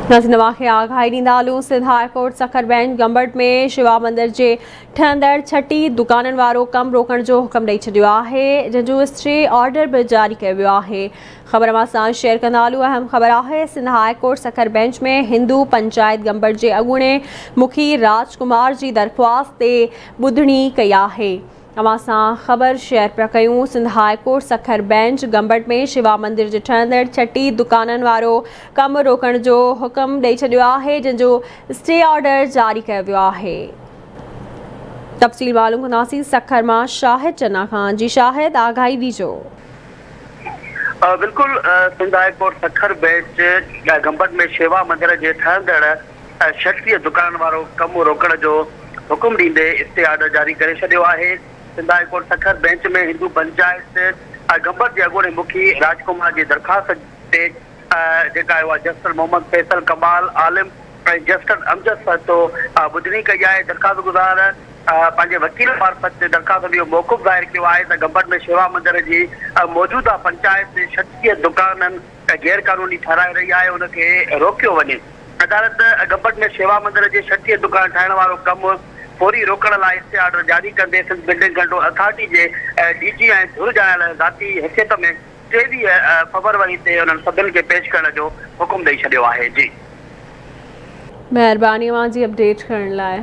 ناظرين اوهان کي آگاهي ڏيندا هلون Sindh high court Sukkur bench Gambat ۾ Shiva مندر جي ٺهندڙ ڇٽي دڪانن وارو ڪم روڪڻ جو حڪم ڏئي ڇڏيو آهي جنهن جو اسٽي آرڊر به جاري ڪيو ويو آهي خبر اوهان سان شيئر ڪندا هلون اهم خبر آهي Sindh high court Sukkur bench ۾ Hindu panchayat Gambat جي اڳوڻي مکي راج ڪمار جي درخواست تي ٻڌڻي ڪئي آهي اوهان سان خبر شيئر پيا ڪيون Sindh high court Sukkur bench Gambat ۾ Shiva مندر جي ٺهندڙ ڇٽي دڪانن وارو ڪم روڪڻ جو حڪم ڏئي ڇڏيو آهي جنهن جو اسٽي آرڊر جاري ڪيو ويو آهي تفصيل معلوم ڪنداسين سکر مان شاهد چنا کان جي شاهد آگاهي ڏجو. بلڪل Sindh high court Sukkur bench Gambat ۾ Shiva مندر جي ٺهندڙ شخصي دڪانن وارو ڪم روڪڻ جو حڪم ڏيندي اسٽي آرڊر جاري ڪري ڇڏيو آهي. Sindh high court Sukkur bench ۾ Hindu panchayat Gambat جي اڳوڻي مکي راج ڪمار جي درخواست تي جيڪا اها جسٽس محمد فيصل ڪمال عالم ۽ جسٽس امجد سهتو ٻڌڻي ڪئي آهي. درخواستگذار پنهنجي وڪيل معرفت درخواست ۾ اهو موقف ظاهر ڪيو آهي ته گمبٽ ۾ شيوا مندر جي موجوده پنچائت شخصي دڪانن غير قانوني ٺهرائي رهي آهي ان کي روڪيو وڃي. عدالت گمبٽ ۾ شيوا مندر جي ڇٽيهه دڪان ٺاهڻ وارو ڪم فوري روڪڻ لاء اسٽي آرڊر جاري ڪندي سنڌ بلڊنگ ڪنٽرول اٿارٽي جي ڊي جي ۽ ڌر ڄاڻايل ذاتي حيثيت ۾ 23 فبروري تي انهن سڀن کي پيش ڪرڻ جو حڪم ڏئي ڇڏيو آهي. جي. مهرباني اوهان جي اپڊيٽ ڪرڻ لاء.